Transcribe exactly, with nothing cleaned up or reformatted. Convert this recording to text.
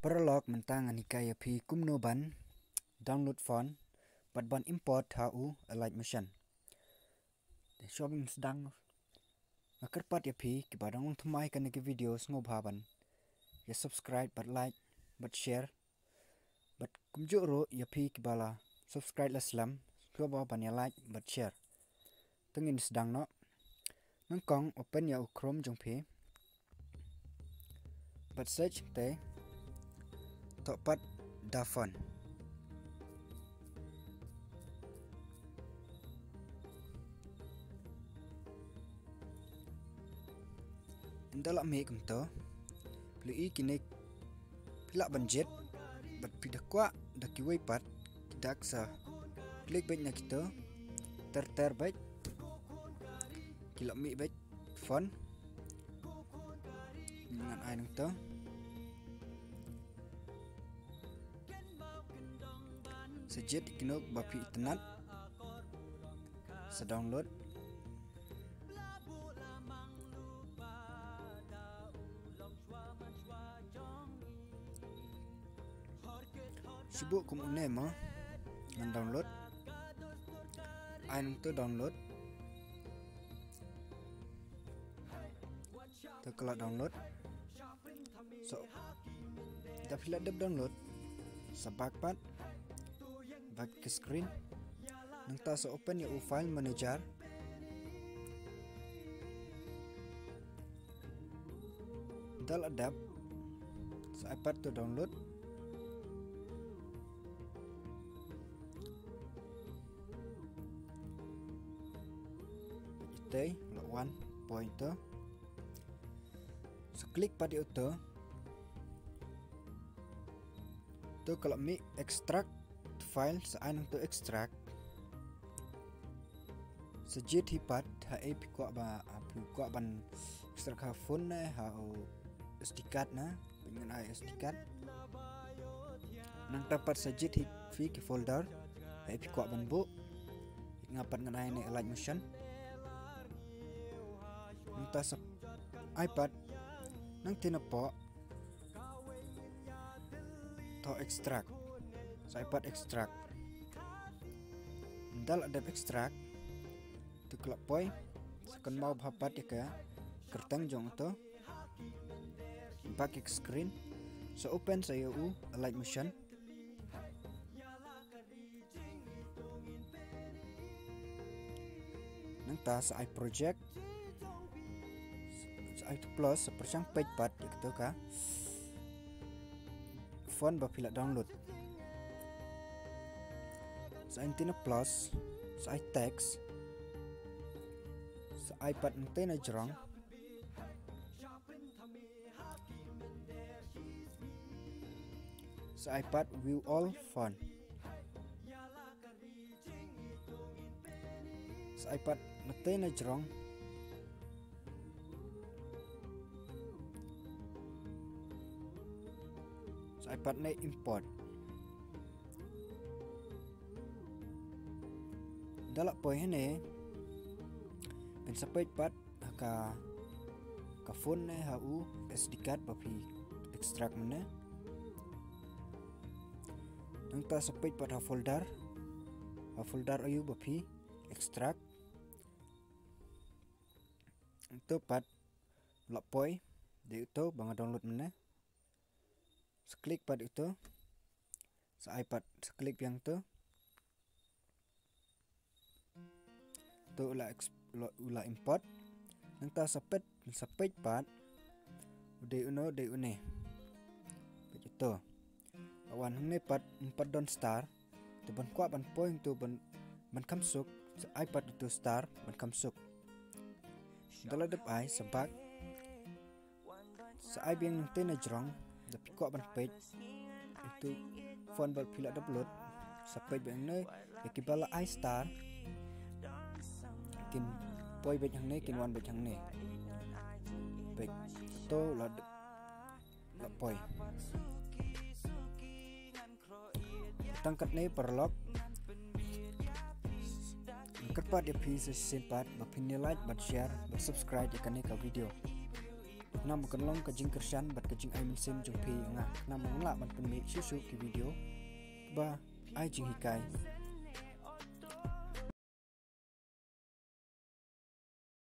Paralok, mynta ngan hikai ïa phi kumno ban download font bad ban import ha u Alight Motion. Te shuwa ban sdang, nga kyrpad ïa phi kiba dang long thymmai kane ka video, sngewbha ban ïa subscribe bad like bad share. Bad kumjuh ruh ïa phi kiba la subscribe la slem, sngewbha ban ïa like bad share. Te ngin sdang noh. Nyngkong open ïa u Chrome jong phi bad search te thoh pat da font. Ynda la mih kumto, phi la i kine, phi lah ban jied bad phi da kwah da kiwei pat ki dak, sa klik beit na kito, ter ter beit, ki la mih beit font. Ngan ai nangto. Sa jied ïa kino ba phi itynnad, sa download. Shu buh kum une mo, ngan download. Ai nangto download. Te ka la download. So, da phi la dep download, sa back pat, back ka screen. Nangta sa open ïa u file manager. Da la dep, sa ai pat to download. Ite la wan point to. Sa klik pat ïa uto. To ka la mih extract file, sa ai nangto extract. Sa jied hi pat ha ei phi kwah ba, ha phi kwah ban extract, ha phone ne ha u S D card ne. Pynban ai S D card. Nangta pat sa jied hi phi ki folder ha ei phi kwah ban buh. Nga pat ngan ai ne Alight Motion. Nangta sa ai pat nangtei na pdeng thoh extract. Sa ai pat extract. Ynda la dep extract, to ka la poi, sa kynmaw bha pat ïa ka kyrteng jong uto. Back ïa ka screen. Sa open sa ïa u Alight Motion. Nangta sa ai project. Sa ai to plus, sa pyrshang peit pat ïa kato ka font ba phi la download. Sa ai nangtei na plus, sa ai text. Sa ai pat nangtei na jrong. Sa ai pat view all font. Sa ai pat nangtei na jrong. Sa ai pat ne import. Ynda la poi hangne, phin sa peit pat ha ka, ka phone ne ha u S D card ba phi extract mynne. Nangta sa peit pat ha folder. Ha folder aïu ba phi extract. Uto pat la poi, dei uto ba nga download mynne. Sa klik pat uto. Sa ai pat, sa klik biang uto. Uto u la ex-, u la, u la import. Nangta sa peit, sa peit pat. U dei uno, dei une. Peit uto. Wan hangne pat, ym pat don star. To ban kwah ban poi, to ban, ban kham suk, sa ai pat uto star, ban kham suk. Ynda la dep ai, sa back. Sa ai biang nangtei na jrong, da phi kwah ban peit. Uto font ba phi la download, sa peit biang ne, ïa kiba la ai star. Kin poi beit hangne, kin wan beit hangne. Peit, to la dep, la poi. Tang katne paralok. Kyrpad ïa phi sa shisien pat ba phin ïa like bad share bad subscribe ïa kane ka video. Khnang ba kan long ka jingkyrshan bad ka jingai mynsiem jong phi ïa nga, khnang ba ngan lah ban pynmih shuh shuh ki video ba ai jinghikai.